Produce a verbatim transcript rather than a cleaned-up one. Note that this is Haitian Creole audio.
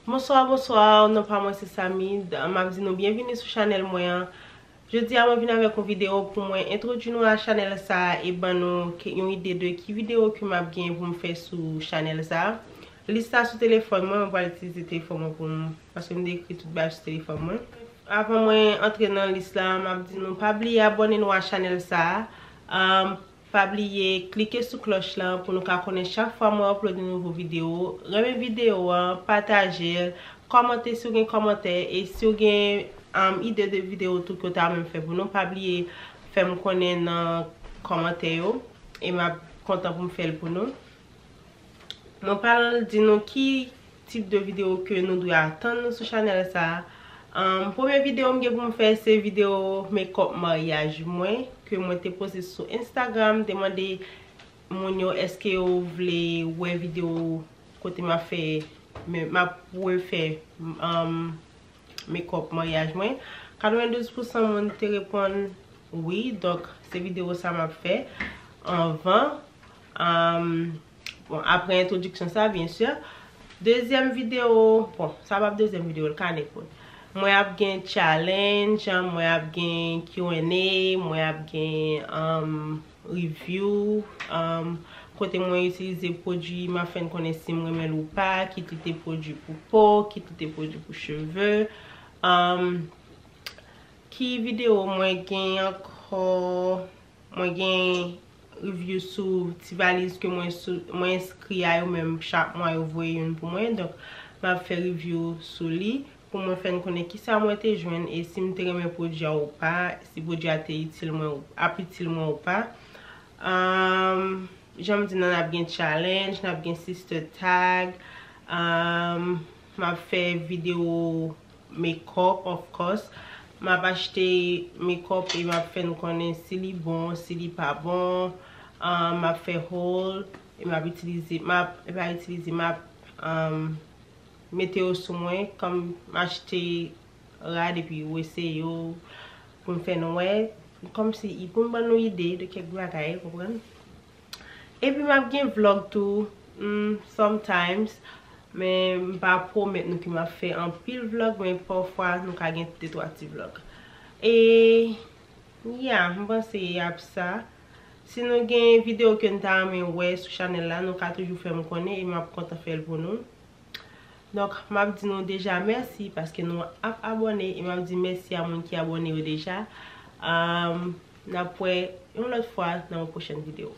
Bonswa, bonswa, non pa mwen se Samid. M ap di nou byenvini sou chanèl mwen an. Jodi a mwen vin avèk yon videyo pou mwen entwodui nou a chanèl sa a e ban nou ke- yon ide de ki videyo ke m ap gen pou m fè sou chanèl sa a. Lis la sou telefòn mwen, mwen pral itilize telefòn mwen pou m, paske m te ekri tout bagay sou telefòn mwen. Avan mwen antre nan lis la, m ap di nou pa bliye abòne nou a chanèl sa a. Um, pa bliye klike sou klòch la pou nou ka konnen chak fwa mwen upload yon nouvo videyo. Renmen videyo an, pataje l, kòmante si w gen kòmantè, e si w gen um, ide de videyo tou ke w ta renmen fè pou nou, pa bliye fè m konnen nan kòmantè yo, e m ap kontan pou m fè l pou nou. Mwen pral di nou ki tip de videyo ke nou dwe atann sou chanèl sa a. Um, premye videyo m gen pou m fè se videyo makeup maryaj mwen ke mwen te poste sou Instagram. M te mande moun yo èske yo vle wè videyo kote m ap fè, m ap refè um, makeup maryaj mwen. Katrevendouz pousan moun te reponn wi, donk se videyo sa m ap fè anvan. Um, bon, apre entwodiksyon sa, byen si. Dezyèm videyo, bon, sa p ap dezyèm videyo, l ka nenpòt. Mwen ap gen challenge, mwen ap gen Q and A, mwen ap gen um, review, um, kote mwen itilize pwodui, m ap fè n konnen si m renmen l ou pa, kit li te pwodui pou po, kit li te pwodui pou cheve. Um, ki videyo mwen gen ankò? Mwen gen review sou ti valiz ke mwen sou, mwen enskri a yo, menm chak mwa yo voye youn pou mwen. Donk, m ap fè review sou li pou mwen fè n konnen kisa mwen te jwenn e si m te renmen pwodui a ou pa, si pwodui a te itil mwen, ap itil mwen ou pa. Um, jan m di nan, n ap gen challenge, n ap gen sister tag. Um, m ap fè videyo makeup, of course. M ap achte makeup e m ap fè n konnen si li bon, si li pa bon. Um, m ap fè haul e m ap itilize, m ap, e pa itilize, m ap um, mete yo sou mwen, kòm m achte rad epi yo eseye yo pou m fè n wè, kòmsi pou m ban nou ide de kèk bagay, konprann? Epi m ap gen vlog tou, mm, sometimes, men m pa pwomèt nou ke m ap fè anpil vlog, men pafwa nou ka gen de twa ti vlog. E, yeah, m panse ap sa. Si nou gen videyo ke n ta renmen wè sou chanèl la, nou ka toujou fè m konnen e m ap kontan fè l pou nou. Donk, m ap di nou deja mèsi paske nou ap abòne e m ap di mèsi a moun ki abòne yo deja. Um, n ap wè yon lòt fwa nan yon pwochèn videyo.